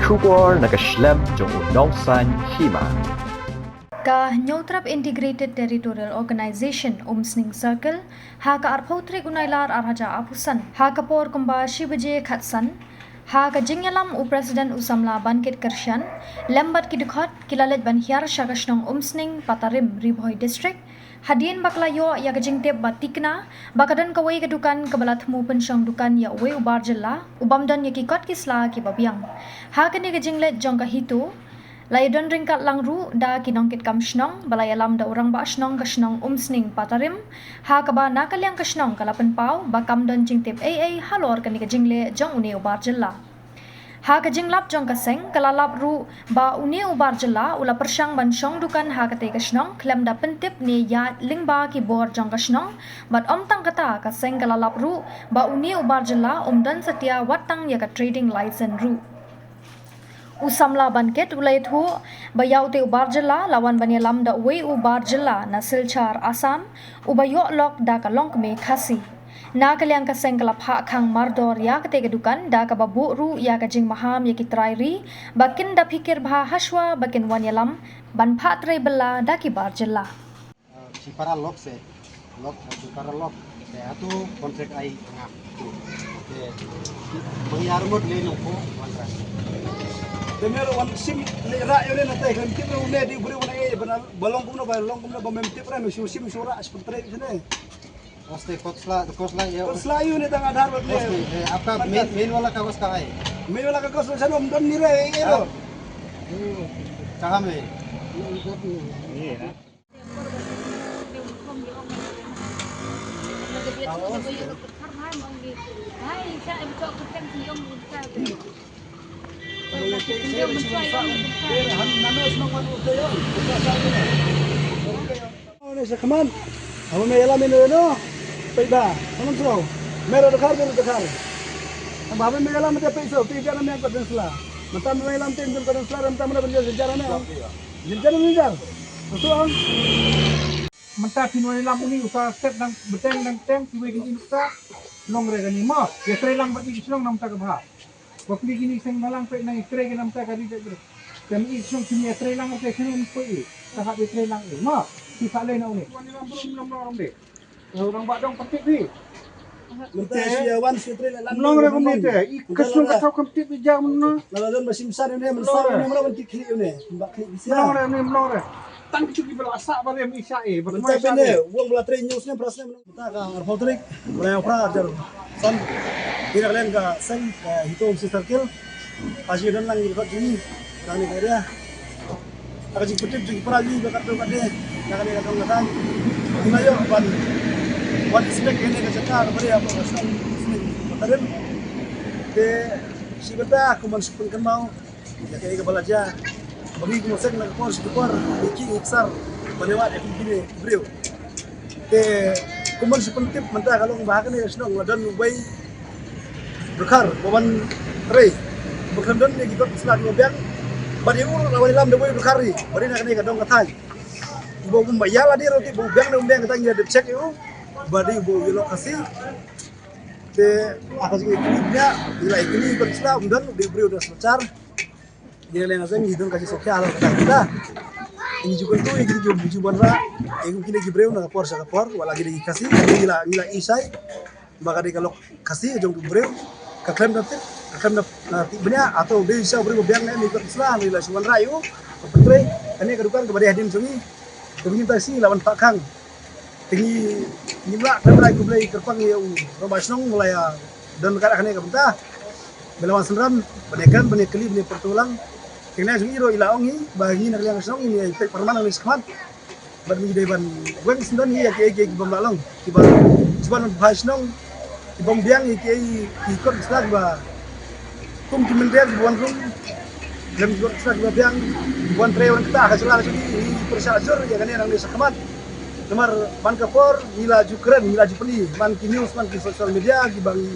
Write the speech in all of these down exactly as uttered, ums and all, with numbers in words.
Khubor na ka shlem jong u Nongsaiñ Hima. Ka Hynñiewtrep Integrated Territorial Organization Umsning Circle, ha ka arphew tarik u Nailar ar hajar arphew san, ha ka por kumba shi baje khatsan, ha ka jingïalam u President u samla Bankit Kyrshan, lem bad ki dkhot, ki la leit ban hiar sha ka shnong Umsning Patarim, Ri Bhoi District, hadien ba ka la ïoh ïa ka jingtip ba tikna ba ka don kawei ka dukan kaba la thmu pynshong dukan ïa uwei u bar jylla, u bym don ïa ki kot ki sla kiba biang. Ha kane ka jingleit jong ka HITO, la ïadon ryngkat lang ruh da ki nongkitkam shnong, ba la ïalam da u rangbah shnong ka shnong Umsning Patarim, ha kaba na ka liang ka shnong ka la pynpaw ba kam don jingtip ei ei halor kane ka jingleh jong une u bar jylla. Ha ka jinglap jong ka seng, ka la lap ruh ba une u bar jylla u la pyrshang ban shong dukan ha katei ka shnong khlem da pyntip ne ïaid lyngba ki bor jong ka shnong, bad ym tang kata, ka seng ka la lap ruh ba une u bar jylla um don satia wat tang ïa ka trading license ruh. U samla Bankit u la ïathuh ba ïa utei u bar jylla la wan ban ïalam da uwei u bar jylla na Silchar, Assam, uba ïoh lok da ka longkmie Khasi. Na ka liang ka seng ka la phah khang mardor ïa katei ka dukan da kaba buh ruh ïa ka jingmaham ïa ki trai ri ba kin da phikir bha hashwa ba kin wan ïalam ban phah trei bylla da ki bar jylla. Shi para lok se, lok, shi para lok. Te hato contract ai ngam. Te bang ïa remote le nong ko wan ra. Te mer wan sim le ra yo le na te kan kit ro ne di bri wan ai ba long kumno ba long kumno ba mem tip ra me shu sim shu ra shi pun trei ne. Oste kot sla, kot sla yo. Kot sla yo ne tang Aadhaar bad ne. Oste, eh, आपका main, main वाला कागज कहाँ है? Main वाला कागज sa nom don ni re e ro. कहाँ में? Ane sa khmat. Haba me ïalam ïa no, peit ba, sanem sro. Me ro dkhar, me ro dkhar. Haba me ïalam te peit sro, te jar me ka densla. Mynta me ïalam te ka densla, mynta me ro densla, jar me. Jin jar, jin jar. Betul ang. Mynta phin wan ïalam uni uta step dang bteng dang teng kiwei kin inuk ta. Long re kani mo. Ïa trei lang bad i shnong namta ka bha. Ba pli kini seng balang peit nang i trei ki namta ka ri jait bro. Te i shnong kini ïa trei lang te kini um poi i. Ta hap ïa trei lang i. Mo. Ki sa lei na uni. Wan ïalam bro, lam lam de. Orang ba dong pyntip hi. Mynta shi wan shi trei la lam. Mlong re kumne te. I ka shnong ka thaw kam tip i jam no. La la don ba shim san ne, mynta san ne, mynta ban tik khlieh ne. Ba khlieh bisi. Mlong re ne, mlong re. Tang ki ba la sa ba rem i sha e. Ba mynta ne, wong ba la trei news ne, pras ne. Mynta ka arphew tarik, bulan April, hajar san. Ïa ka liang ka seng, ka HITO Umsning Circle. Ka jingdon lang ïa ka jong ngi, ka ne ka ria. Ka jingpyntip jong ki para ngi ba katto katne, na kane ka dong ka thaiñ. Ngi la ïoh ban, ban inspect kane ka jaka kaba ria hapoh ka shnong Umsning Patarim. Te shi bynta kumban shu pynkynmaw ïa kaei kaba la jia. Ba ngi kum u seng na ka por sha ka por ngi ki ngi ksar ban ïawad ïa kine ki briew. Te kumban shu pyntip mynta ka long ba ha kane ka shnong la don uwei dkhar ba wan trei. Ba khlem don ne ki kot sla kiba biang. Ba dei u la wan ïalam da uwei dkhar ri. Ba dei na kane ka dong ka thaiñ. Ba kumba ïa la dei ruh te ba u biang ne um biang kata ngi la dep check ïa u. Ba dei ba u ïalok Khasi. Te ha ka jingïakynduh ïa ngi la ïakynduh kot sla um don, u dei u briew da Silchar. Ngi leng seng ngi don ka jingsngewkhia halor kata. Ngi ju kyntu ïa ki ju, ju ban rah ïa kine ki briew na ka por sha ka por, wat la ki dei ki Khasi, ngi la, ngi la i shai ba ka dei ka lok Khasi jong u briew. Ka khlem da tip, ka khlem da, da tip bniah, hato dei sha u briew ba biang ne, ngi kot sla, ngi la shu wanrah ïa u, ka pyntrei, kane ka dukan kaba dei hadien jong ngi. Te ngi ta shi la wan phah khang. Te ngi, ngim lah khlem rai khublei kyrpang ïa u rangbah shnong ba la ïa don kat ha kane ka bynta. Ba la wan synran, ban ïakren, ban ïakylli, ban ïapyrto lang. Te kane jong ngi ruh i la ong ngi, ba ngi na ka liang ka shnong ngi ïa peit pyrman nangne shakhmat. Bad ngi dei ban weng syndon ïa kiei kiei ki bym lah long. Kiba, kiba nang phai shnong. Ki bym biang ïa kiei ki kot ki sla kiba kum ki mynder kiba wan rung. Lem ki kot ki sla kiba biang kiba wan trei wan ktah ka jylla ka jong ngi, ngi pyrshah jur ïa kane nangne shakhmat. Namar man ka por ngi la ju kren, ngi la ju pyni man ki news, man ki social media kiba ngi,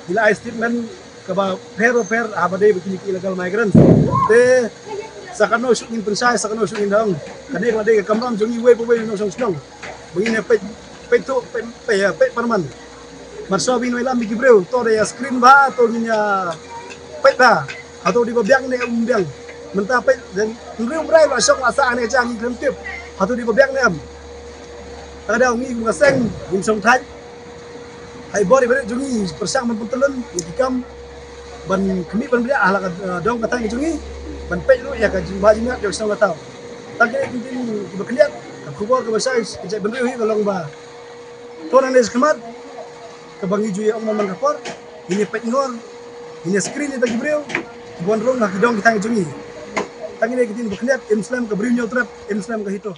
ngi la ai statement kaba pher ba pher haba dei ba kine ki illegal migrants. Te sa kano shuh ngin pynshai, sa kano shuh ngin dang. Ka dei ka la dei ka kamram jong ngi wei pa wei nongshong shnong. Ba ngin ïa peit, peit to, peit, peit, peit pyrman. Mar shuwa ba ngin ïalam ïa ki briew, to da ïa screen bha, to ngin ïa peit bha. Hato dei ba biang ne em biang? Mynta peit, hynriew Brai la shong la sah ne ka jaka ngi khlem tip. Hato dei ba biang ne em? Ka dei ngi kum ka seng ngim shong thait. Hai bor i bad jong ngi pyrshang ban pyntyllun ïa ki kam ban khmih ban bniah ha la ka, eh, dong ka thaiñ jong ngi, ban peit ruh ïa ka jingbha jingmyntoi jong ka shnong ka thaw. Tang kine ki ktien kiba khyndiat. Ka khubor kaba shai ka jaitbynriew hi ka long ba to nangne shakhmat kaba ngi ju ïa ong man man ka por, ngin ïa peit ngor, ngin ïa screen ïa kita ki briew kiba wan rung ha ki dong ki thaiñ jong ngi. Tang kine ki ktien ba khyndiat. Im slem ka Bri Hynñiewtrep, im slem ka HITO.